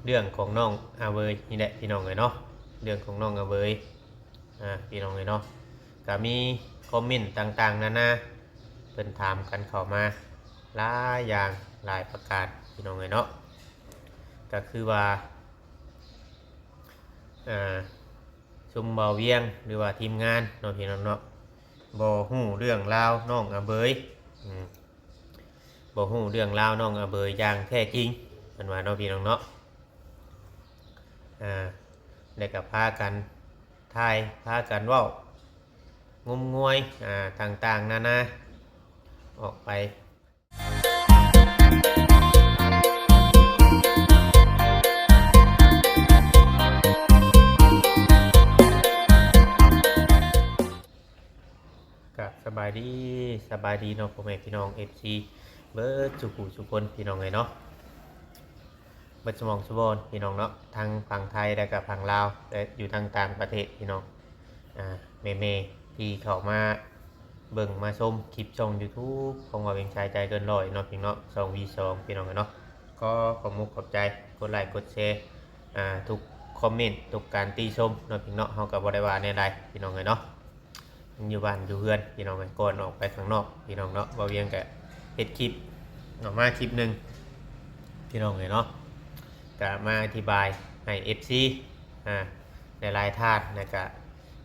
ເລື່ອງຂອງນ້ອງອາເຫວີຍນີ້ແຫຼະພີ່ນ້ອງເອີຍເນາະ, ເລື່ອງຂອງນ້ອງອາເຫວີຍ ອ່າ ພີ່ນ້ອງເອີຍເນາະ, ກະມີຄອມເມັນຕ່າງໆນານາ ເພິ່ນຖາມກັນເຂົ້າມາຫຼາຍຢ່າງຫຼາຍປະການພີ່ນ້ອງເອີຍເນາະ. ກະຄືວ່າ ອ່າ ຊຸມເບົາວຽງ ຫຼືວ່າທີມງານເນາະພີ່ນ້ອງເນາະ ບໍ່ຮູ້ເລື່ອງລາວນ້ອງອາເຫວີຍ ອືມ ບໍ່ຮູ້ເລື່ອງລາວນ້ອງອາເຫວີຍຢ່າງແທ້ຈິງ ເພິ່ນວ່າເນາະພີ່ນ້ອງເນາະ. ອ່າ ແລ້ວກໍພາກັນຖ່າຍ ພາກັນເວົ້າ ງົມງວຍ ອ່າ ຕ່າງໆນານາອອກໄປ. ກະສະບາຍດີ ສະບາຍດີເນາະ ພໍ່ແມ່ພີ່ນ້ອງ ເອັຟຊີ ເບິດສູ່ຜູ້ສູ່ຄົນ ພີ່ນ້ອງເອີຍເນາະ, ເບິດສະໝອງສຸບອນ ພີ່ນ້ອງເນາະ, ທັງຝັ່ງໄທ ແລະກະຝັ່ງລາວ ແລະຢູ່ທາງຕ່າງປະເທດ ພີ່ນ້ອງ ອ່າ ແມ່ໆທີ່ເຂົ້າມາເບິ່ງມາຊົມຄລິບຊ່ອງຢູທູບຂອງບ່າວວຽງຊາຍໃຈເກີນຮ້ອຍເນາະ ພີ່ນ້ອງເນາະ, ຊ່ອງ ວີສອງ ພີ່ນ້ອງເນາະ. ຂໍຂອບມຸກຂອບໃຈ ກົດໄລກົດແຊ ອ່າ ທຸກຄອມເມັນ ທຸກການຕິຊົມເນາະ ພີ່ນ້ອງເນາະ, ເຮົາກໍບໍ່ໄດ້ວ່າແນວໃດ ພີ່ນ້ອງເອີຍເນາະ. ຍັງຢູ່ບ້ານຢູ່ເຮືອນ ພີ່ນ້ອງເອີຍ, ກ່ອນອອກໄປຂ້າງນອກ ພີ່ນ້ອງເນາະ, ບ່າວວຽງກະເຮັດຄລິບອອກມາຄລິບໜຶ່ງ ພີ່ນ້ອງເອີຍເນາະ, ກະມາອະທິບາຍໃຫ້ເອັຟຊີ ອ່າ ຫຼາຍໆທ່ານ ແລະກະ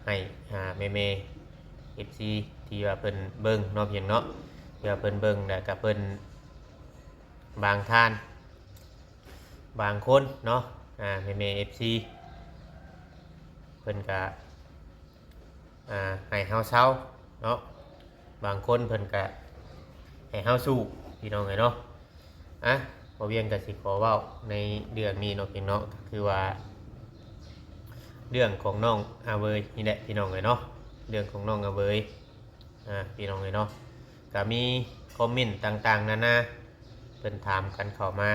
ໃຫ້ ອ່າ ແມ່ໆເອັຟຊີທີ່ວ່າເພິ່ນເບິ່ງເນາະ ພີ່ນ້ອງເນາະ, ທີ່ວ່າເພິ່ນເບິ່ງ ແລະກະເພິ່ນ ບາງທ່ານ ບາງຄົນເນາະ ອ່າ ແມ່ໆເອັຟຊີ ເພິ່ນກະ ອ່າ ໃຫ້ເຮົາເຊົາເນາະ, ບາງຄົນເພິ່ນກະໃຫ້ເຮົາສູ້ ພີ່ນ້ອງເອີຍເນາະ. ອ່ະ ບ່າວວຽງກະຊິຂໍເວົ້າໃນເລື່ອງນີ້ເນາະ ພີ່ນ້ອງເນາະ, ກໍຄືວ່າເລື່ອງຂອງນ້ອງອາເຫວີຍນີ້ແຫຼະ ພີ່ນ້ອງເອີຍເນາະ, ເລື່ອງຂອງນ້ອງອາເຫວີຍ ອ່າ ພີ່ນ້ອງເອີຍເນາະ, ກະມີຄອມເມັນຕ່າງໆນານາ ເພິ່ນຖາມກັນເຂົ້າມາ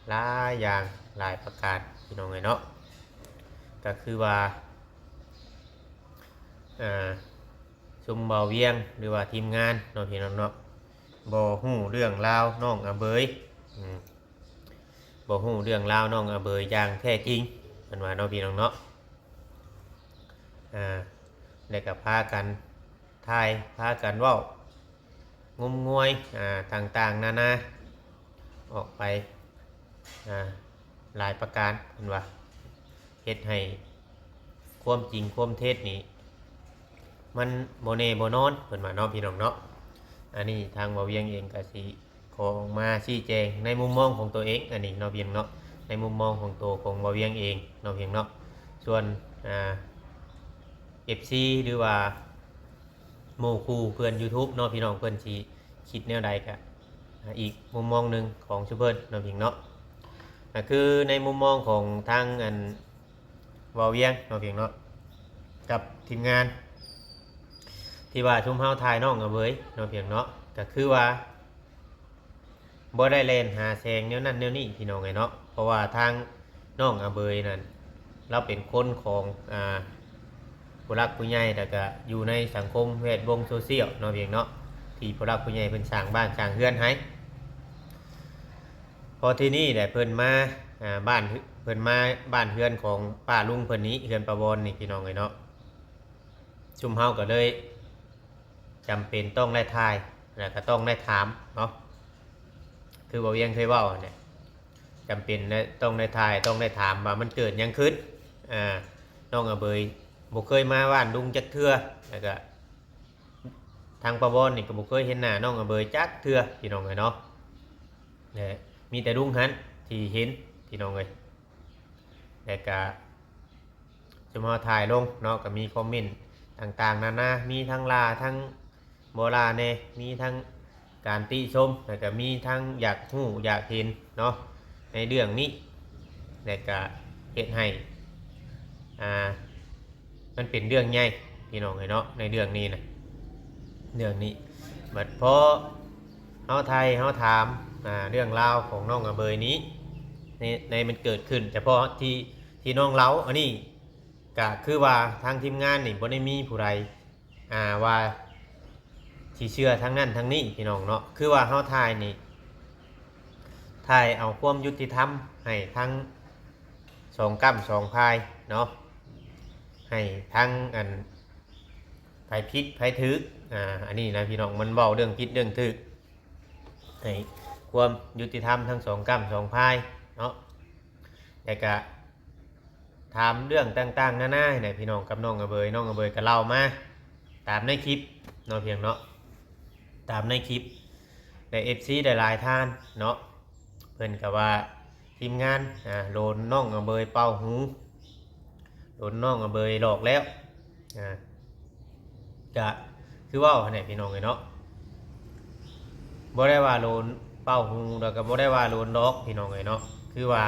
ຫຼາຍຢ່າງຫຼາຍປະການ ພີ່ນ້ອງເອີຍເນາະ. ກະຄືວ່າ ອ່າ ຊຸມເບົາວຽງ ຫຼືວ່າທີມງານເນາະ ພີ່ນ້ອງເນາະ, ບໍ່ຮູ້ເລື່ອງລາວນ້ອງອາເຫວີຍ ອືມ ບໍ່ຮູ້ເລື່ອງລາວນ້ອງອາເຫວີຍຢ່າງແທ້ຈິງ ເພິ່ນວ່າເນາະ ພີ່ນ້ອງເນາະ. ອ່າ ແລ້ວກໍພາກັນຖ່າຍ ພາກັນເວົ້າ ງົມງວຍ ອ່າ ຕ່າງໆນານາອອກໄປ ອ່າ ຫຼາຍປະການ ເພິ່ນວ່າ ເຮັດໃຫ້ຄວາມຈິງຄວາມເທັດນີ້ ມັນບໍ່ແນ່ບໍ່ນອນ ເພິ່ນວ່າເນາະ ພີ່ນ້ອງເນາະ. ອັນນີ້ທາງບ່າວວຽງເອງກໍຊິ ຂໍອອກມາຊີ້ແຈງໃນມຸມມອງຂອງຕົວເອງ ອັນນີ້ເນາະ ພີ່ນ້ອງເນາະ, ໃນມຸມມອງຂອງໂຕຂອງບ່າວວຽງເອງເນາະ ພີ່ນ້ອງເນາະ. ສ່ວນ ອ່າ ເອັຟຊີ ຫຼືວ່າໝູ່ຄູ່ເພື່ອນຢູທູບເນາະ ພີ່ນ້ອງ ເພິ່ນຊິຄິດແນວໃດ ກະອີກມຸມມອງໜຶ່ງຂອງຊຸມເພິ່ນເນາະ ພີ່ນ້ອງເນາະ. ກະຄືໃນມຸມມອງຂອງທາງອັນ ບ່າວວຽງເນາະ ພີ່ນ້ອງເນາະ ກັບທີມງານ ທີ່ວ່າຊຸມເຮົາຖ່າຍນ້ອງອາເຫວີຍເນາະ ພີ່ນ້ອງເນາະ, ກະຄືວ່າ ບໍ່ໄດ້ແລ່ນຫາແສງແນວນັ້ນແນວນີ້ ພີ່ນ້ອງເອີຍເນາະ, ເພາະວ່າທາງນ້ອງອາເຫວີຍນັ້ນ ລາວເປັນຄົນຂອງ ອ່າ ຜູ້ຫຼັກຜູ້ໃຫຍ່ ແລ້ວກະຢູ່ໃນສັງຄົມແວດວົງໂຊຊຽວເນາະ ພີ່ນ້ອງເນາະ, ທີ່ຜູ້ຫຼັກຜູ້ໃຫຍ່ເພິ່ນສ້າງບ້ານສ້າງເຮືອນໃຫ້. ພໍທີນີ້ແຫຼະ ເພິ່ນມາ ອ່າ ບ້ານ ເພິ່ນມາບ້ານເຮືອນຂອງປ້າລຸງເພິ່ນນີ້ ເຮືອນປ້າວອນນີ້ ພີ່ນ້ອງເອີຍເນາະ, ຊຸມເຮົາກໍເລີຍ ຈຳເປັນຕ້ອງໄດ້ຖ່າຍ ແລ້ວກໍຕ້ອງໄດ້ຖາມເນາະ, ຄືບ່າວວຽງເຄີຍເວົ້າຫັ້ນແຫຼະ, ຈຳເປັນແລະຕ້ອງໄດ້ຖ່າຍ ຕ້ອງໄດ້ຖາມວ່າມັນເກີດຫຍັງຂຶ້ນ. ອ່າ ນ້ອງອາເຫວີຍບໍ່ເຄີຍມາບ້ານລຸງຈັກເທື່ອ, ແລ້ວກໍທາງປ້າວອນນີ້ກໍບໍ່ເຄີຍເຫັນໜ້ານ້ອງອາເຫວີຍຈັກເທື່ອ ພີ່ນ້ອງເອີຍເນາະ, ແລະມີແຕ່ລຸງຫັ້ນທີ່ເຫັນ ພີ່ນ້ອງເອີຍ. ແລ້ວກໍ ຊຸມເຮົາຖ່າຍລົງເນາະ ກໍມີຄອມເມັນຕ່າງໆນານາ, ມີທັງຫຼ້າ ທັງບໍ່ຫຼ້າແດ່, ມີທັງການຕິຊົມ ແລ້ວກໍມີທັງຢາກຮູ້ຢາກເຫັນເນາະ ໃນເລື່ອງນີ້, ແລ້ວກໍເຮັດໃຫ້ ອ່າ ມັນເປັນເລື່ອງໃຫຍ່ ພີ່ນ້ອງເອີຍເນາະ, ໃນເລື່ອງນີ້ນະ ເລື່ອງນີ້. ບັດພໍເຮົາໄຖ່ເຮົາຖາມ ອ່າ ເລື່ອງລາວຂອງນ້ອງອາເຫວີຍນີ້ ໃນ ໃນມັນເກີດຂຶ້ນສະເພາະທີ່ ທີ່ນ້ອງເລົ່າ ອັນນີ້ ກະຄືວ່າທາງທີມງານນີ້ບໍ່ໄດ້ມີຜູ້ໃດ ອ່າ ວ່າຊິເຊື່ອທາງນັ້ນທາງນີ້ ພີ່ນ້ອງເນາະ, ຄືວ່າເຮົາຖ່າຍນີ້ ຖ່າຍເອົາຄວາມຍຸຕິທຳໃຫ້ທັງ ສອງກ້ຳສອງພາຍເນາະ ໃຫ້ທັງອັນ ໃຜຜິດໃຜຖືກ ອ່າ ອັນນີ້ນະພີ່ນ້ອງ ມັນເວົ້າເລື່ອງຜິດເລື່ອງຖືກ ໃຫ້ຄວາມຍຸຕິທຳທັງສອງກ້ຳສອງພາຍເນາະ ແລ້ວກະ ຖາມເລື່ອງຕ່າງໆນານາໃຫ້ແຫຼະພີ່ນ້ອງ ກັບນ້ອງອາເບີຍ ນ້ອງອາເບີຍກໍເລົ່າມາຕາມໃນຄລິບເນາະ ພຽງເນາະ ຕາມໃນຄລິບ ແລະ ເອັຟຊີຫຼາຍໆທ່ານເນາະ ເພິ່ນກໍວ່າທີມງານ ອ່າ ໂດນນ້ອງອາເບີຍເປົ່າຫູ ໂດນນ້ອງອາເບີຍຫຼອກແລ້ວ ອ່າ ກະຄືເວົ້າຫັ້ນແຫຼະພີ່ນ້ອງເອີຍເນາະ ບໍ່ໄດ້ວ່າໂດນເປົ່າຫູ ແລ້ວກໍບໍ່ໄດ້ວ່າໂດນຫຼອກພີ່ນ້ອງເອີຍເນາະ ຄືວ່າ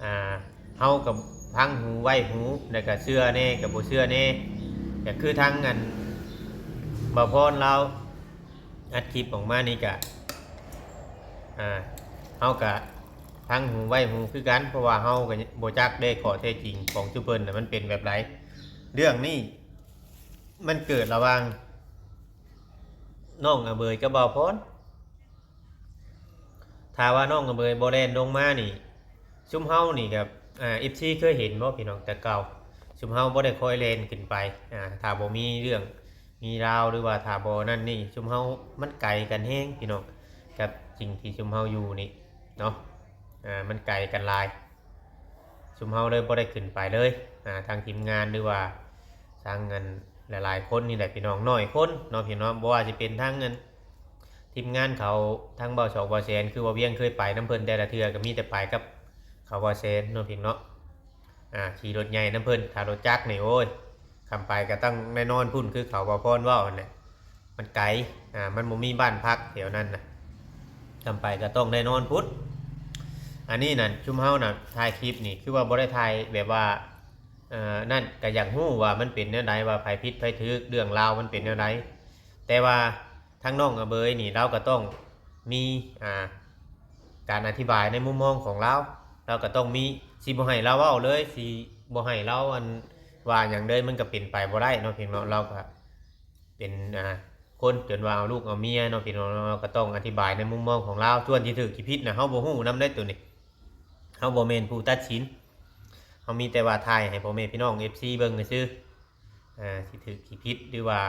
ອ່າ ເຮົາກໍຟັງຫູໄວ້ຫູ ແລ້ວກໍເຊື່ອແດ່ກໍບໍ່ເຊື່ອແດ່ ກໍຄືທາງອັນ ບ່າວພອນລາວອັດຄລິບອອກມານີ້ກະ ອ່າ ເຮົາກະຟັງຫູໄວ້ຫູຄືກັນ ເພາະວ່າເຮົາກໍບໍ່ຈັກເດ້ ຂໍ້ເທັດຈິງຂອງຊຸມເພິ່ນນະ ມັນເປັນແບບໃດ ເລື່ອງນີ້ ມັນເກີດລະຫວ່າງນ້ອງອາເບີຍກັບບ່າວພອນ ຖ້າວ່ານ້ອງອາເບີຍບໍ່ແລ່ນລົງມານີ້ ຊຸມເຮົານີ້ກໍ ອ່າ ເອັຟຊີເຄີຍເຫັນບໍ່ພີ່ນ້ອງ ແຕ່ເກົ່າ ຊຸມເຮົາບໍ່ໄດ້ຄ່ອຍແລ່ນຂຶ້ນໄປ ອ່າ ຖ້າບໍ່ມີເລື່ອງມີລາວ ຫຼືວ່າຖ້າບໍ່ນັ້ນນີ້ ຊຸມເຮົາມັນໄກກັນແຮງພີ່ນ້ອງ ກັບສິ່ງທີ່ຊຸມເຮົາຢູ່ນີ້ເນາະ ອ່າ ມັນໄກກັນຫຼາຍ ຊຸມເຮົາເລີຍບໍ່ໄດ້ຂຶ້ນໄປເລີຍ ອ່າ ທາງທີມງານ ຫຼືວ່າທາງອັນຫຼາຍໆຄົນນີ້ແຫຼະພີ່ນ້ອງ ໜ້ອຍຄົນເນາະພີ່ນ້ອງ ບໍ່ວ່າຊິເປັນທາງອັນທີມງານເຂົາ ທາງບ່າວສອກ ບ່າວແສນ ຄືວ່າວຽງເຄີຍໄປນຳເພິ່ນແຕ່ລະເທື່ອ ກໍມີແຕ່ໄປກັບເຂົາ ບ່າວແສນເນາະພີ່ນ້ອງເນາະ ອ່າ ຂີ່ລົດໃຫຍ່ນຳເພິ່ນ ຖ້າລົດຈັກນີ້ ໂອ້ຍ ຄຳໄປກໍຕ້ອງໄດ້ນອນພຸ້ນ ຄືເຂົາ ບ່າວພອນເວົ້າຫັ້ນແຫຼະ ມັນໄກ ອ່າ ມັນບໍ່ມີບ້ານພັກແຖວນັ້ນນະ ຄຳໄປກໍຕ້ອງໄດ້ນອນພຸ້ນ ອັນນີ້ນັ້ນ ຊຸມເຮົານະ ຖ່າຍຄລິບນີ້ ຄືວ່າບໍ່ໄດ້ຖ່າຍແບບວ່າ ເອີ ນັ້ນ ກໍຢາກຮູ້ວ່າມັນເປັນແນວໃດ ວ່າໃຜຜິດໃຜຖືກ ເລື່ອງລາວມັນເປັນແນວໃດ ແຕ່ວ່າທາງນ້ອງອາເບີຍນີ້ ລາວກໍຕ້ອງມີ ອ່າ ການອະທິບາຍໃນມຸມມອງຂອງລາວ ລາວກໍຕ້ອງມີ ຊິບໍ່ໃຫ້ລາວເວົ້າເລີຍ ຊິບໍ່ໃຫ້ລາວ ອັນ ວ່າຫຍັງເລີຍ ມັນກໍເປັນໄປບໍ່ໄດ້ເນາະ ພຽງເນາະ ລາວກໍເປັນ ອ່າ ຄົນຈົນວ່າເອົາລູກເອົາເມຍເນາະ ພີ່ນ້ອງເນາະ ລາວກໍຕ້ອງອະທິບາຍໃນມຸມມອງຂອງລາວ ສ່ວນທີ່ຖືກທີ່ຜິດນະ ເຮົາບໍ່ຮູ້ນຳໃດ ໂຕນີ້ ເຮົາບໍ່ແມ່ນຜູ້ຕັດສິນ ເຮົາມີແຕ່ວ່າຖ່າຍໃຫ້ພໍ່ແມ່ພີ່ນ້ອງເອັຟຊີເບິ່ງຊື່ໆ ອ່າ ຊິຖືກຊິຜິດ ຫຼືວ່າ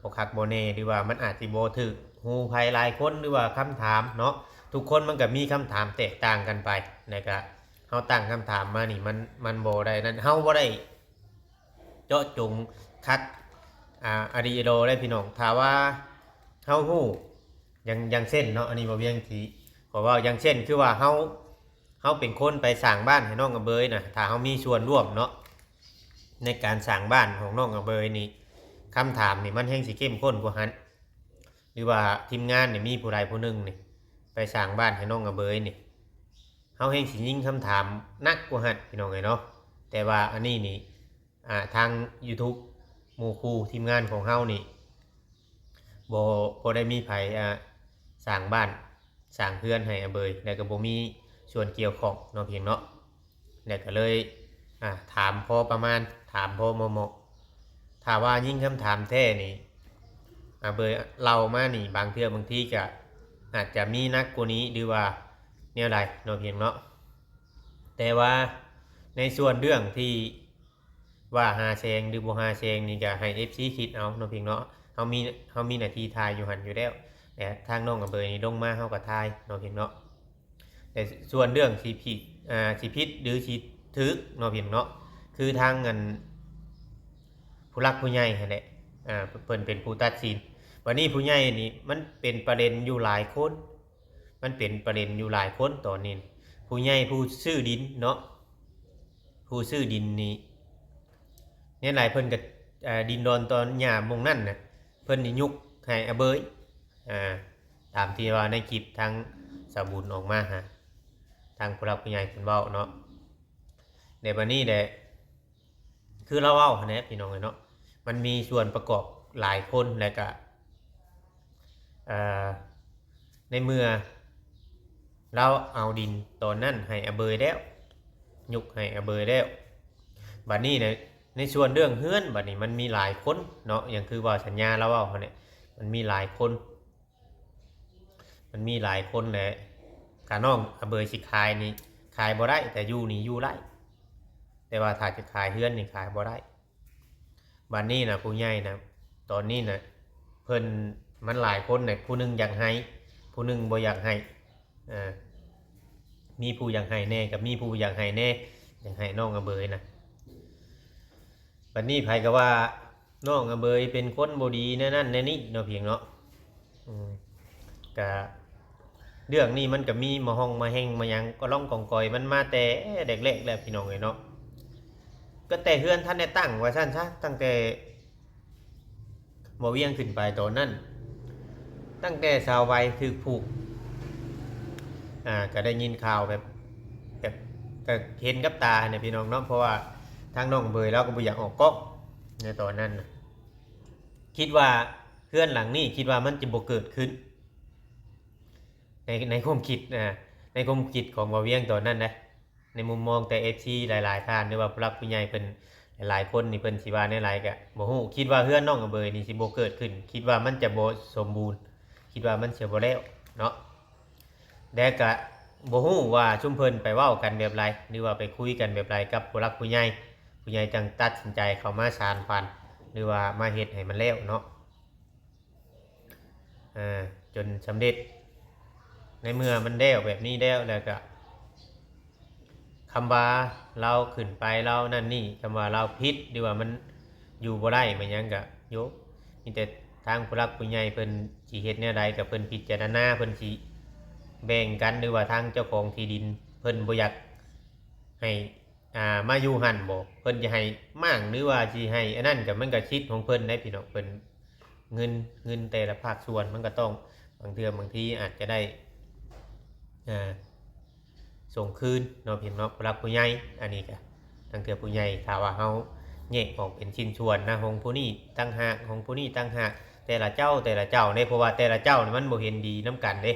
ບໍ່ຄັກບໍ່ແນ່ ຫຼືວ່າມັນອາດຊິບໍ່ຖືກຫູໃຜຫຼາຍຄົນ ຫຼືວ່າຄຳຖາມເນາະ ທຸກຄົນມັນກໍມີຄຳຖາມແຕກຕ່າງກັນໄປ ແລ້ວກໍເຮົາຕັ້ງຄຳຖາມມານີ້ ມັນ ມັນບໍ່ໄດ້ນັ້ນ ເຮົາບໍ່ໄດ້ເຈາະຈົງຂັດ ອ່າ ອາດີໂດໄດ້ພີ່ນ້ອງ ຖ້າວ່າເຮົາຮູ້ ຢ່າງ ຢ່າງເຊັ່ນເນາະ ອັນນີ້ບໍ່ວຽງຊິຂໍເວົ້າ ຢ່າງເຊັ່ນ ຄືວ່າເຮົາ ເຮົາເປັນຄົນໄປສ້າງບ້ານໃຫ້ນ້ອງອາເບີຍນະ ຖ້າເຮົາມີສ່ວນຮ່ວມເນາະ ໃນການສ້າງບ້ານຂອງນ້ອງອາເບີຍນີ້ ຄຳຖາມນີ້ມັນແຮ່ງຊິເຂັ້ມຂຸ້ນກວ່າຫັ້ນ ຫຼືວ່າທີມງານນີ້ມີຜູ້ໃດຜູ້ໜຶ່ງນີ້ ໄປສ້າງບ້ານໃຫ້ນ້ອງອາເບີຍນີ້ ເຮົາແຮ່ງຊິຍິງຄຳຖາມໜັກກວ່າຫັ້ນ ພີ່ນ້ອງເອີຍເນາະ ແຕ່ວ່າອັນນີ້ນີ້ ອ່າ ທາງຢູທູບ ໝູ່ຄູ່ທີມງານຂອງເຮົານີ້ ບໍ່ ບໍ່ໄດ້ມີໃຜ ອ່າ ສ້າງບ້ານສ້າງເຮືອນໃຫ້ອາເບີຍ ແລະກໍບໍ່ມີສ່ວນກ່ຽວຂ້ອງເນາະ ພຽງເນາະ ແລະກໍເລີຍ ອ່າ ຖາມພໍປະມານ ຖາມພໍເໝາະໆ ຖ້າວ່າຍິງຄຳຖາມແທ້ນີ້ ອາເບີຍເລົ່າມານີ້ ບາງເທື່ອບາງທີກໍອາດຈະມີໜັກກວ່ານີ້ ຫຼືວ່າແນວໃດເນາະ ພຽງເນາະ ແຕ່ວ່າໃນສ່ວນເລື່ອງທີ່ ວ່າຫາແສງ ຫຼື ບໍ່ຫາແສງນີ້ ກໍໃຫ້ເອັຟຊີຄິດເອົາເນາະ ພຽງເນາະ ເຮົາມີ ເຮົາມີໜ້າທີ່ຖ່າຍຢູ່ຫັ້ນຢູ່ແລ້ວ ແລະ ທາງນ້ອງອາເບີຍນີ້ລົງມາ ເຮົາກໍຖ່າຍເນາະ ພຽງເນາະ ແຕ່ສ່ວນເລື່ອງຊິຜິດ ອ່າ ຊິຜິດ ຫຼື ຊິຖືກເນາະ ພຽງເນາະ ຄືທາງອັນ ຜູ້ຫຼັກຜູ້ໃຫຍ່ຫັ້ນແຫຼະ ອ່າ ເພິ່ນເປັນຜູ້ຕັດສິນ ບັດນີ້ຜູ້ໃຫຍ່ນີ້ ມັນເປັນປະເດັນຢູ່ຫຼາຍຄົນ ມັນເປັນປະເດັນຢູ່ຫຼາຍຄົນຕອນນີ້ ຜູ້ໃຫຍ່ຜູ້ຊື້ດິນເນາະ ຜູ້ຊື້ດິນນີ້ ແນວໃດເພິ່ນກໍ ເອີ ດິນດອນຕອນຫຍ້າໝ່ອງນັ້ນນະ ເພິ່ນນີ້ຍົກໃຫ້ອາເບີຍ ອ່າ ຕາມທີ່ວ່າໃນຄລິບທາງສາວບຸນອອກມາຫາ ທາງຜູ້ຫຼັກຜູ້ໃຫຍ່ເພິ່ນເວົ້າເນາະ ແລະ ບັດນີ້ແຫຼະ ຄືລາວເວົ້າຫັ້ນແຫຼະ ພີ່ນ້ອງເອີຍເນາະ ມັນມີສ່ວນປະກອບຫຼາຍຄົນ ແລະກະ ເອີ ໃນເມື່ອລາວເອົາດິນຕອນນັ້ນໃຫ້ອາເບີຍແລ້ວ ຍົກໃຫ້ອາເບີຍແລ້ວ ບັດນີ້ນະ ໃນສ່ວນເລື່ອງເຮືອນ ບັດນີ້ມັນມີຫຼາຍຄົນເນາະ ຢ່າງຄືວ່າສັນຍາລາວເວົ້າຫັ້ນແຫຼະ ມັນມີຫຼາຍຄົນ ມັນມີຫຼາຍຄົນແຫຼະ ຖ້ານ້ອງອາເບີຍຊິຂາຍນີ້ຂາຍບໍ່ໄດ້ ແຕ່ຢູ່ນີ້ຢູ່ໄດ້ ແຕ່ວ່າຖ້າຈະຂາຍເຮືອນນີ້ຂາຍບໍ່ໄດ້. ບັດນີ້ນະ ຜູ້ໃຫຍ່ນະ ຕອນນີ້ນະ ເພິ່ນ ມັນຫຼາຍຄົນນະ ຜູ້ໜຶ່ງຢາກໃຫ້ ຜູ້ໜຶ່ງບໍ່ຢາກໃຫ້ ເອີ ມີຜູ້ຢາກໃຫ້ແດ່ ກໍມີຜູ້ບໍ່ຢາກໃຫ້ແດ່ ຢາກໃຫ້ນ້ອງອາເບີຍນະ. ບັດນີ້ໃຜກໍວ່ານ້ອງອາເບີຍເປັນຄົນບໍ່ດີແນວນັ້ນແນວນີ້ເນາະ ພຽງເນາະ. ອືມ ກະເລື່ອງນີ້ມັນກະມີມາຮ່ອງມາແຮ່ງມາຫຍັງ ກໍລ່ອງກອງກອຍມັນມາແຕ່ແລກໆແລ້ວ ພີ່ນ້ອງເອີຍເນາະ. ກໍແຕ່ເຮືອນທັນໄດ້ຕັ້ງວ່າຊັ້ນຊະ ຕັ້ງແຕ່ບໍ່ວຽງຂຶ້ນໄປຕອນນັ້ນ ຕັ້ງແຕ່ສາວໄວຖືກຜູກ ອ່າ ກໍໄດ້ຍິນຂ່າວແບບ ແບບ ກໍເຫັນກັບຕາຫັ້ນແຫຼະ ພີ່ນ້ອງເນາະ. ເພາະວ່າທາງນ້ອງເບີຍລາວກໍບໍ່ຢາກອອກກ້ອງໃນຕອນນັ້ນນະ ຄິດວ່າເຮືອນຫຼັງນີ້ ຄິດວ່າມັນຈະບໍ່ເກີດຂຶ້ນ ໃນ ໃນຄວາມຄິດນະ ໃນຄວາມຄິດຂອງບ່າວວຽງຕອນນັ້ນນະ. ໃນມຸມມອງແຕ່ເອັຟຊີຫຼາຍໆທ່ານ ຫຼືວ່າຜູ້ຫຼັກຜູ້ໃຫຍ່ເພິ່ນຫຼາຍໆຄົນນີ້ ເພິ່ນຊິວ່າແນວໃດກໍບໍ່ຮູ້ ຄິດວ່າເຮືອນນ້ອງອາເບີຍນີ້ຊິບໍ່ເກີດຂຶ້ນ ຄິດວ່າມັນຈະບໍ່ສົມບູນ ຄິດວ່າມັນຊິບໍ່ແລ້ວເນາະ. ແຕ່ກະບໍ່ຮູ້ວ່າຊຸມເພິ່ນໄປເວົ້າກັນແບບໃດ ຫຼືວ່າໄປຄຸຍກັນແບບໃດກັບຜູ້ຫຼັກຜູ້ໃຫຍ່ ຜູ້ໃຫຍ່ຈັ່ງຕັດສິນໃຈເຂົ້າມາສານຝັນ ຫຼືວ່າມາເຮັດໃຫ້ມັນແລ້ວເນາະ ເອີ ຈົນສຳເລັດ. ໃນເມື່ອມັນແລ້ວແບບນີ້ແລ້ວ ແລ້ວກະ ຄຳວ່າລາວຂຶ້ນໄປ ລາວນັ້ນນີ້ ຄຳວ່າລາວຜິດ ຫຼືວ່າມັນຢູ່ບໍ່ໄດ້ມາຫຍັງກະໂຍ ມີແຕ່ທາງຜູ້ຫຼັກຜູ້ໃຫຍ່ເພິ່ນຊິເຮັດແນວໃດ ກໍເພິ່ນພິຈາລະນາ ເພິ່ນຊິແບ່ງກັນ ຫຼືວ່າທາງເຈົ້າຂອງທີ່ດິນເພິ່ນບໍ່ຢາກໃຫ້ ອ່າ ມາຢູ່ຫັ້ນບໍ ເພິ່ນຈະໃຫ້ມ້າງ ຫຼືວ່າຊິໃຫ້ອັນນັ້ນ ກໍມັນກໍສິດຂອງເພິ່ນໄດ໋ ພີ່ນ້ອງ. ເພິ່ນ ເງິນ ເງິນແຕ່ລະພາກສ່ວນມັນກໍຕ້ອງ ບາງເທື່ອບາງທີອາດຈະໄດ້ ອ່າ ສົ່ງຄືນເນາະ ພີ່ນ້ອງເນາະ ຜູ້ຫຼັກຜູ້ໃຫຍ່. ອັນນີ້ກະ ລາງເທື່ອຜູ້ໃຫຍ່ ຖ້າວ່າເຮົາແຍກອອກເປັນຊິ້ນສ່ວນນະ ຂອງຜູ້ນີ້ຕ່າງຫາກ ຂອງຜູ້ນີ້ຕ່າງຫາກ ແຕ່ລະເຈົ້າ ແຕ່ລະເຈົ້າເດ້ ເພາະວ່າແຕ່ລະເຈົ້ານີ້ມັນບໍ່ເຫັນດີນຳກັນເດ້.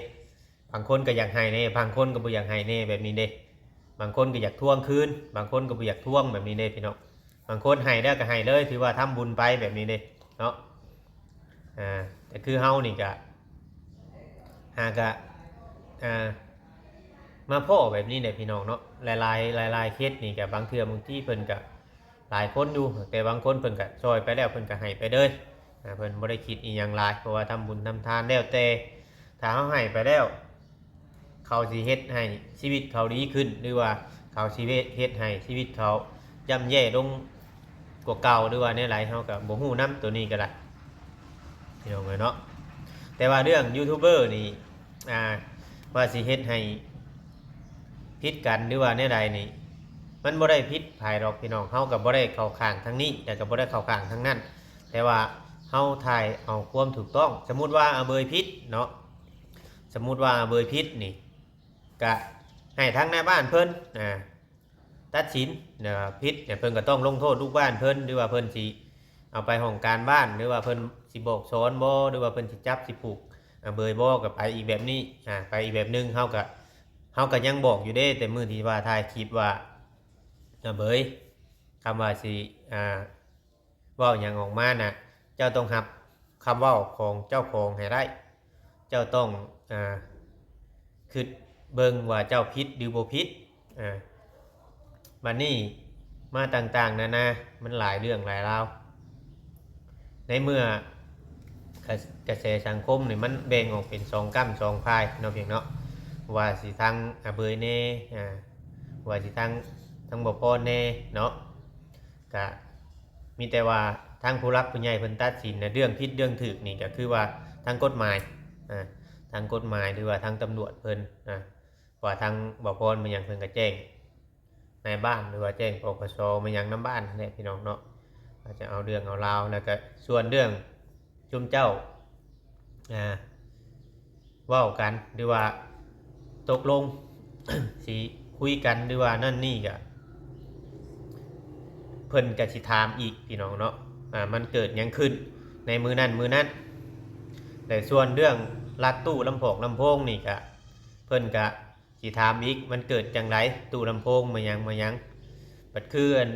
ບາງຄົນກໍຢາກໃຫ້ແດ່ ບາງຄົນກໍບໍ່ຢາກໃຫ້ແດ່ ແບບນີ້ເດ້. ບາງຄົນກໍຢາກທວງຄືນ ບາງຄົນກໍບໍ່ຢາກທວງ ແບບນີ້ເດ້ ພີ່ນ້ອງ. ບາງຄົນໃຫ້ແລ້ວກໍໃຫ້ເລີຍ ຖືວ່າທຳບຸນໄປ ແບບນີ້ເດ້ເນາະ. ອ່າ ແຕ່ຄືເຮົານີ້ກະ ຫາກະ ອ່າ ມາພໍ້ແບບນີ້ແຫຼະ ພີ່ນ້ອງເນາະ. ຫຼາຍໆ ຫຼາຍໆເຄສນີ້ກະ ບາງເທື່ອບາງທີເພິ່ນກະຫຼາຍຄົນຢູ່ ແຕ່ບາງຄົນເພິ່ນກະຊ່ອຍໄປແລ້ວ ເພິ່ນກະໃຫ້ໄປເລີຍ ອ່າ ເພິ່ນບໍ່ໄດ້ຄິດອີ່ຫຍັງຫຼາຍ ເພາະວ່າທຳບຸນທຳທານ. ແລ້ວແຕ່ ຖ້າເຮົາໃຫ້ໄປແລ້ວ ເຂົາຊິເຮັດໃຫ້ຊີວິດເຂົາດີຂຶ້ນ ຫຼືວ່າເຂົາຊິເຮັດໃຫ້ຊີວິດເຂົາຢ່ຳແຍ່ລົງກວ່າເກົ່າ ຫຼືວ່າແນວໃດ ເຮົາກໍບໍ່ຮູ້ນຳ ໂຕນີ້ກໍໄດ້ ພີ່ນ້ອງເອີຍເນາະ. ແຕ່ວ່າເລື່ອງຢູທູບເບີນີ້ ອ່າ ວ່າຊິເຮັດໃຫ້ຜິດກັນ ຫຼືວ່າແນວໃດນີ້ ມັນບໍ່ໄດ້ຜິດໃຜດອກ ພີ່ນ້ອງ. ເຮົາກໍບໍ່ໄດ້ເຂົ້າຂ້າງທາງນີ້ ແຕ່ກໍບໍ່ໄດ້ເຂົ້າຂ້າງທາງນັ້ນ ແຕ່ວ່າເຮົາຖ່າຍເອົາຄວາມຖືກຕ້ອງ. ສົມມຸດວ່າອາເບີຍຜິດເນາະ ສົມມຸດວ່າອາເບີຍຜິດນີ້ ກະໃຫ້ທາງນາຍບ້ານເພິ່ນ ອ່າ ຕັດສິນ ແລ້ວຜິດເພິ່ນກໍຕ້ອງລົງໂທດລູກບ້ານເພິ່ນ ຫຼືວ່າເພິ່ນຊິເອົາໄປຫ້ອງການບ້ານ ຫຼືວ່າເພິ່ນຊິບອກສອນບໍ ຫຼືວ່າເພິ່ນຊິຈັບຊິຜູກອາເບີຍບໍ ກໍໄປອີກແບບນີ້ ອ່າ ໄປອີກແບບໜຶ່ງ. ເຮົາກໍເຮົາກໍຍັງບອກຢູ່ເດ້ ແຕ່ມື້ທີ່ວ່າຖ່າຍຄລິບວ່າ ອາເບີຍ ຄຳວ່າຊິ ອ່າ ເວົ້າຫຍັງອອກມານະ ເຈົ້າຕ້ອງຮັບຄຳເວົ້າຂອງເຈົ້າຂອງໃຫ້ໄດ້. ເຈົ້າຕ້ອງ ອ່າ ຄິດເບິ່ງວ່າເຈົ້າຜິດຫຼືບໍ່ຜິດ. ອ່າ ບັດນີ້ມາຕ່າງໆນານາ ມັນຫຼາຍເລື່ອງຫຼາຍລາວ. ໃນເມື່ອ ກະ ກະແສສັງຄົມນີ້ມັນແບ່ງອອກເປັນສອງກ້ຳສອງຝ່າຍເນາະ ພຽງເນາະ ວ່າຊິທາງອາເບີຍແດ່ ອ່າ ວ່າຊິທາງ ທາງບໍ່ພອນແດ່ເນາະ. ກະມີແຕ່ວ່າທາງຜູ້ຫຼັກຜູ້ໃຫຍ່ເພິ່ນຕັດສິນນະ ເລື່ອງຜິດເລື່ອງຖືກນີ້ກໍຄືວ່າທາງກົດໝາຍ ອ່າ ທາງກົດໝາຍ ຫຼືວ່າທາງຕຳຫຼວດເພິ່ນ ອ່າ ວ່າທາງບໍ່ພອນມາຫຍັງ ເພິ່ນກໍແຈ້ງນາຍບ້ານ ຫຼືວ່າແຈ້ງ ປກສ ມາຫຍັງນຳບ້ານຫັ້ນແຫຼະ ພີ່ນ້ອງເນາະ. ອາດຈະເອົາເລື່ອງເອົາລາວ ແລ້ວກໍສ່ວນເລື່ອງ ຊຸມເຈົ້າ ອ່າ ເວົ້າກັນ ຫຼືວ່າຕົກລົງ ຊິຄຸຍກັນ ຫຼືວ່ານັ້ນນີ້ ກະເພິ່ນກະຊິຖາມອີກ ພີ່ນ້ອງເນາະ ອ່າ ມັນເກີດຫຍັງຂຶ້ນໃນມື້ນັ້ນມື້ນັ້ນ. ແລະ ສ່ວນເລື່ອງລັກຕູ້ລຳພອກລຳໂພງນີ້ ກະເພິ່ນກະ ຊິຖາມອີກ ມັນເກີດຈັ່ງໃດ ຕູ້ລຳໂພງມາຫຍັງມາຫຍັງ. ບັດຄືອັນ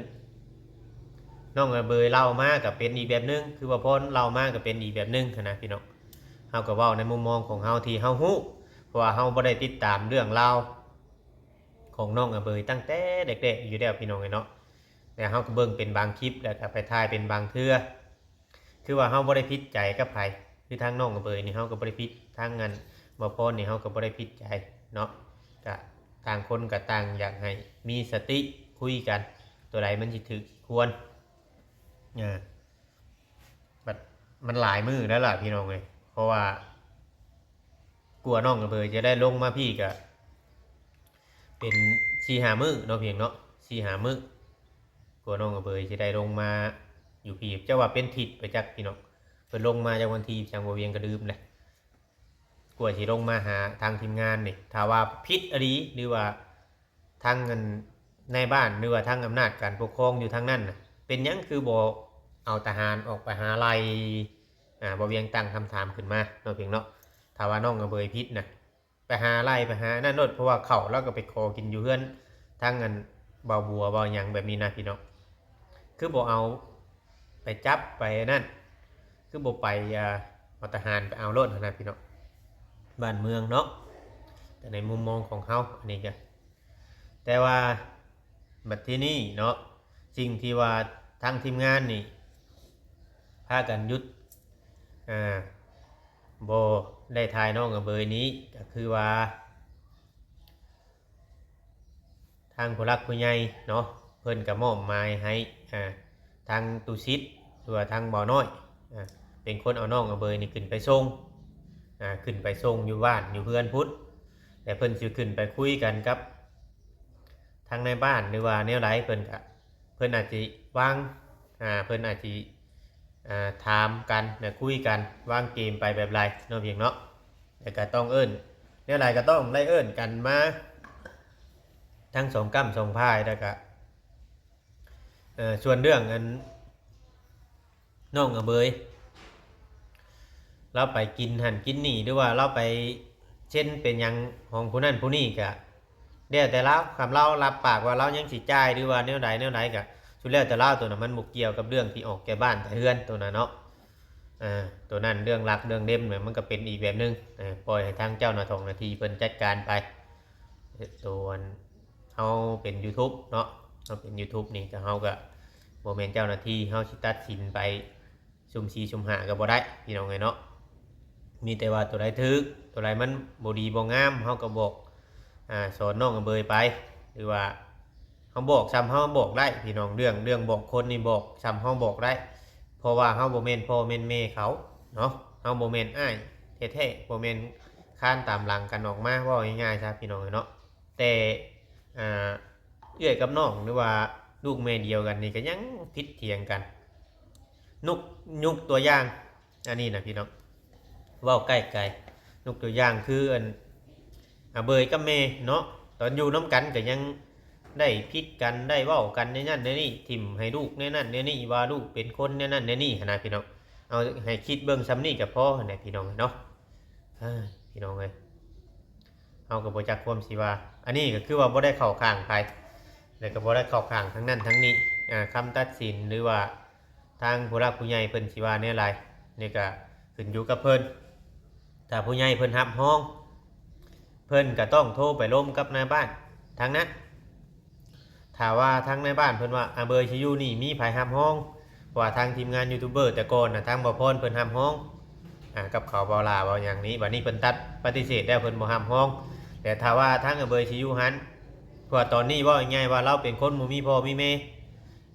ນ້ອງອາເບີຍເລົ່າມາກໍເປັນອີກແບບໜຶ່ງ ຄືວ່າພອນເລົ່າມາກໍເປັນອີກແບບໜຶ່ງຫັ້ນນະ ພີ່ນ້ອງ. ເຮົາກໍເວົ້າໃນມຸມມອງຂອງເຮົາທີ່ເຮົາຮູ້ ພາະວ່າເຮົາບໍ່ໄດ້ຕິດຕາມເລື່ອງລາວຂອງນ້ອງອະເບີຍຕັ້ງແຕ່ແລກໆຢູ່ແລ້ວ ພີ່ນ້ອງເອີຍເນາະ. ແຕ່ເຮົາກໍເບິ່ງເປັນບາງຄລິບ ແລ້ວກໍໄປຖ່າຍເປັນບາງເທື່ອ. ຄືວ່າເຮົາບໍ່ໄດ້ຜິດໃຈກັບໃຜ ຄືທາງນ້ອງອະເບີຍນີ້ເຮົາກໍບໍ່ໄດ້ຜິດ ທາງອັນບໍ່ພອນນີ້ເຮົາກໍບໍ່ໄດ້ຜິດໃຈເນາະ. ກະຕ່າງຄົນກໍຕ່າງຢາກໃຫ້ມີສະຕິຄຸຍກັນ ຕົວໃດມັນຊິຖືກຊິຄວນ. ອາ ບັດມັນຫຼາຍມື້ແລ້ວລະ ພີ່ນ້ອງເອີຍ ເພາະວ່າ ກວ່ານ້ອງອະເບີຍຈະໄດ້ລົງມາພີ້ກະເປັນສີ່ຫ້າມື້ເນາະ ພີ່ນ້ອງເນາະ ສີ່ຫ້າມື້ ກວ່ານ້ອງອະເບີຍຈະໄດ້ລົງມາຢູ່ພີ້. ຈັກວ່າເປັນທິດໄປຈັກ ພີ່ນ້ອງ ເພິ່ນລົງມາຈັກວັນທີຫຍັງ ບໍ່ວຽງກໍລືມແຫຼະ. ກວ່າຊິລົງມາຫາທາງທີມງານນີ້ ຖ້າວ່າຜິດອີ່ຫຼີ ຫຼືວ່າ ທາງອັນນາຍບ້ານ ຫຼືວ່າທາງອຳນາດການປົກຄອງຢູ່ທາງນັ້ນນະ ເປັນຫຍັງຄືບໍ່ເອົາທະຫານອອກໄປຫາໄລ່? ອາ ບໍ່ວຽງຕັ້ງຄຳຖາມຂຶ້ນມາເນາະ ພີ່ນ້ອງເນາະ. ຖ້າວ່ານ້ອງອະເບີຍຜິດນະ ໄປຫາໄລ່ ໄປຫານັ້ນໂລດ ເພາະວ່າເຂົ້າລາວກໍໄປຂໍກິນຢູ່ເຮືອນທາງອັນບ່າວບົວ ບ່າວຫຍັງແບບນີ້ນະ ພີ່ນ້ອງ. ຄືບໍ່ເອົາໄປຈັບໄປນັ້ນ ຄືບໍ່ໄປ ອາ ເອົາທະຫານໄປເອົາໂລດຫັ້ນນະ ພີ່ນ້ອງ. ບ້ານເມືອງເນາະ ແຕ່ໃນມຸມມອງຂອງເຮົາ ອັນນີ້ກະ ແຕ່ວ່າບັດທີນີ້ເນາະ ສິ່ງທີ່ວ່າທາງທີມງານນີ້ພາກັນຢຸດ ອາ ບໍ່ໄດ້ຖ່າຍນ້ອງອະເບີຍນີ້ ກໍຄືວ່າ ທາງຜູ້ຫຼັກຜູ້ໃຫຍ່ເນາະ ເພິ່ນກໍມອບໝາຍໃຫ້ ອາ ທາງຕຸສິດ ຫຼືວ່າທາງບ່າວນ້ອຍ ອາ ເປັນຄົນເອົານ້ອງອະເບີຍນີ້ຂຶ້ນໄປສົ່ງ ອາ ຂຶ້ນໄປສົ່ງຢູ່ບ້ານຢູ່ເຮືອນພຸ້ນ ແລະເພິ່ນຊິຂຶ້ນໄປຄຸຍກັນກັບທາງນາຍບ້ານ ຫຼືວ່າແນວໃດ ເພິ່ນກະ ເພິ່ນອາດຊິວາງ ອາ ເພິ່ນອາດຊິ ອາ ຖາມກັນ ແລະ ຄຸຍກັນ ວາງເກມໄປແບບໃດເນາະ ພີ່ນ້ອງເນາະ. ແລ້ວກະຕ້ອງເອີ້ນ ແນວໃດກໍຕ້ອງໄດ້ເອີ້ນກັນມາທັງສອງກ້ຳສອງຝ່າຍ. ແລ້ວກະ ເອີ ສ່ວນເລື່ອງອັນ ນ້ອງອະເບີຍ ລາວໄປກິນຫັ້ນກິນນີ້ ຫຼືວ່າລາວໄປເຊັນໄປຫຍັງຂອງຜູ້ນັ້ນຜູ້ນີ້ ກະແລ້ວແຕ່ລາວ. ຄັນລາວຮັບປາກວ່າລາວຍັງຊິຈ່າຍ ຫຼືວ່າແນວໃດແນວໃດ ກະສຸດແລ້ວແຕ່ລາວ. ໂຕນັ້ນມັນບໍ່ກ່ຽວກັບເລື່ອງທີ່ອອກແຕ່ບ້ານແຕ່ເຮືອນ ໂຕນັ້ນເນາະ. ອາ ໂຕນັ້ນເລື່ອງຫຼັກເລື່ອງເດັ່ນ ມັນກໍເປັນອີກແບບໜຶ່ງ. ອາ ປ່ອຍໃຫ້ທາງເຈົ້າໜ້າ ທ້ອງໜ້າທີ່ເພິ່ນຈັດການໄປ. ໂຕອັນ ເຮົາເປັນ YouTube ເນາະ ເຮົາເປັນ YouTube ນີ້ ກໍເຮົາກໍບໍ່ແມ່ນເຈົ້າໜ້າທີ່ ເຮົາຊິຕັດສິນໄປຊຸ່ມສີ່ຊຸ່ມຫ້າກໍບໍ່ໄດ້ ພີ່ນ້ອງເອີຍເນາະ. ມີແຕ່ວ່າຕົວໃດຖືກ ຕົວໃດມັນບໍ່ດີບໍ່ງາມ ເຮົາກໍບອກ ອາ ສອນນ້ອງອະເບີຍໄປ ຫຼືວ່າເຮົາບອກສ່ຳເຮົາບອກໄດ້ ພີ່ນ້ອງ. ເລື່ອງ ເລື່ອງບອກຄົນນີ້ບອກສ່ຳເຮົາບອກໄດ້ ເພາະວ່າເຮົາບໍ່ແມ່ນພໍ່ແມ່ນແມ່ເຂົາເນາະ ເຮົາບໍ່ແມ່ນອ້າຍແທ້ໆ ບໍ່ແມ່ນຄານຕາມຫຼັງກັນອອກມາ ເວົ້າງ່າຍໆຊະ ພີ່ນ້ອງເອີຍເນາະ. ແຕ່ ອ່າ ເອື້ອຍກັບນ້ອງ ຫຼືວ່າລູກແມ່ດຽວກັນນີ້ ກໍຍັງຜິດຖຽງກັນ. ຍົກ ຍົກຕົວຢ່າງ ອັນນີ້ນະພີ່ນ້ອງ ເວົ້າໃກ້ໆ ຍົກຕົວຢ່າງຄືອັນ ອາເບີຍກັບແມ່ເນາະ ຕອນຢູ່ນຳກັນກໍຍັງໄດ້ຜິດກັນ ໄດ້ເວົ້າກັນແນວນັ້ນແນວນີ້ ຖິ້ມໃຫ້ລູກແນວນັ້ນແນວນີ້ ວ່າລູກເປັນຄົນແນວນັ້ນແນວນີ້ຫັ້ນນະພີ່ນ້ອງ. ເອົາໃຫ້ຄິດເບິ່ງສ່ຳນີ້ກໍພໍຫັ້ນແຫຼະພີ່ນ້ອງເນາະ. ເອີ ພີ່ນ້ອງເອີຍ ເຮົາກໍບໍ່ຈັກຄວາມຊິວ່າ ອັນນີ້ກໍຄືວ່າບໍ່ໄດ້ເຂົ້າຂ້າງໃຜ ແລ້ວກໍບໍ່ໄດ້ເຂົ້າຂ້າງທາງນັ້ນທາງນີ້ ອາ ຄຳຕັດສິນ ຫຼືວ່າທາງຜູ້ຫຼັກຜູ້ໃຫຍ່ເພິ່ນຊິວ່າແນວໃດ ນີ້ກໍຂຶ້ນຢູ່ກັບເພິ່ນ. ຖ້າຜູ້ໃຫຍ່ເພິ່ນຮັບຮອງ ເພິ່ນກໍຕ້ອງໂທໄປລົມກັບນາຍບ້ານທາງນັ້ນ. ຖ້າວ່າທາງນາຍບ້ານເພິ່ນວ່າ ອາ ເບີຍຊິຢູ່ນີ້ ມີໃຜຮັບຮອງ? ເພາະວ່າທາງທີມງານຢູທູບເບີແຕ່ກ່ອນນະ ທາງບ່າວພອນເພິ່ນຮັບຮອງ ອາ ກັບເຂົາ ບ່າວຫຼ້າ ບ່າວຫຍັງນີ້ ບັດນີ້ເພິ່ນຕັດປະຕິເສດແລ້ວ ເພິ່ນບໍ່ຮັບຮອງ. ແຕ່ຖ້າວ່າທາງອາເບີຍຊິຢູ່ຫັ້ນ ເພາະວ່າຕອນນີ້ເວົ້າງ່າຍໆວ່າ ລາວເປັນຄົນບໍ່ມີພໍ່ມີແມ່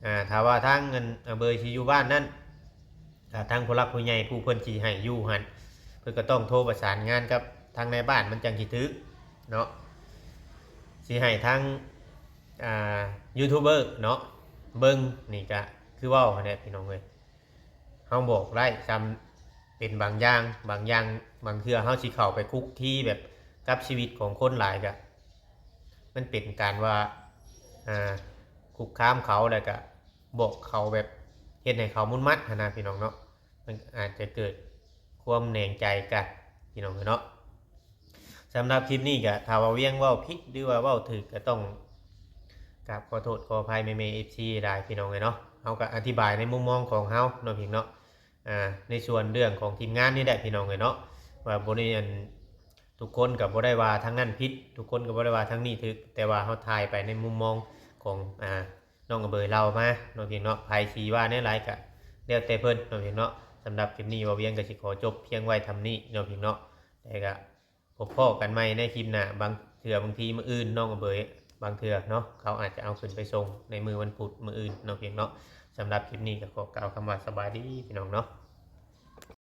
ອາ ຖ້າວ່າທາງອັນ ອາເບີຍຊິຢູ່ບ້ານນັ້ນ ຖ້າທາງຜູ້ຫຼັກຜູ້ໃຫຍ່ຜູ້ເພິ່ນຊິໃຫ້ຢູ່ຫັ້ນ ເພິ່ນກໍຕ້ອງໂທປະສານງານກັບທາງນາຍບ້ານ ມັນຈັ່ງຊິຖືກເນາະ ຊິໃຫ້ທາງ ອ່າ ຢູທູບເບີເນາະ ເບິ່ງ. ນີ້ກະຄືເວົ້າຫັ້ນແຫຼະພີ່ນ້ອງເອີຍ ເຮົາບອກໄດ້ສ່ຳເປັນບາງຢ່າງ ບາງຢ່າງ ບາງເທື່ອເຮົາຊິເຂົ້າໄປຄຸກຄີແບບກັບຊີວິດຂອງຄົນຫຼາຍ ກະມັນເປັນການວ່າ ອ່າ ຄຸກຄາມເຂົາ ແລ້ວກະ ບອກເຂົາແບບເຮັດໃຫ້ເຂົາມຸນມັດຫັ້ນນະພີ່ນ້ອງເນາະ ມັນອາດຈະເກີດຄວາມແໜງໃຈກັນພີ່ນ້ອງເນາະ. ສຳລັບຄລິບນີ້ກະ ຖ້າວ່າວຽງເວົ້າຜິດ ຫຼືວ່າເວົ້າຖືກ ກະຕ້ອງກາບຂໍໂທດຂໍອະໄພແມ່ໆ ເອັຟຊີ ຫຼາຍພີ່ນ້ອງເອີຍເນາະ. ເຮົາກະອະທິບາຍໃນມຸມມອງຂອງເຮົາເນາະ ພຽງເນາະ ອາ ໃນສ່ວນເລື່ອງຂອງທີມງານນີ້ແຫຼະພີ່ນ້ອງເອີຍເນາະ ວ່າບໍ່ໄດ້ອັນ ທຸກຄົນກໍບໍ່ໄດ້ວ່າທາງນັ້ນຜິດ ທຸກຄົນກໍບໍ່ໄດ້ວ່າທາງນີ້ຖືກ ແຕ່ວ່າເຮົາຖ່າຍໄປໃນມຸມມອງຂອງ ອ່າ ນ້ອງອະເບີເລົ່າມາເນາະພີ່ນ້ອງເນາະ. ໃຜຊິວ່າແນວໃດກໍແລ້ວແຕ່ເພິ່ນເນາະພີ່ນ້ອງເນາະ. ສຳລັບຄລິບນີ້ ເວົ້າວຽງກໍຊິຂໍຈົບພຽງໄວ້ສ່ຳນີ້ເນາະພີ່ນ້ອງເນາະ. ແຕ່ກໍ ພົບພໍ້ກັນໃໝ່ໃນຄລິບໜ້າ ບາງເທື່ອບາງທີມື້ອື່ນ ນ້ອງອະເບີ ບາງເທື່ອເນາະ ເຂົາອາດຈະເອົາຂຶ້ນໄປສົ່ງໃນມື້ວັນພຸດມື້ອື່ນເນາະພີ່ນ້ອງເນາະ. ສຳລັບຄລິບນີ້ກໍຂໍກ່າວຄຳວ່າສະບາຍດີພີ່ນ້ອງເນາະ.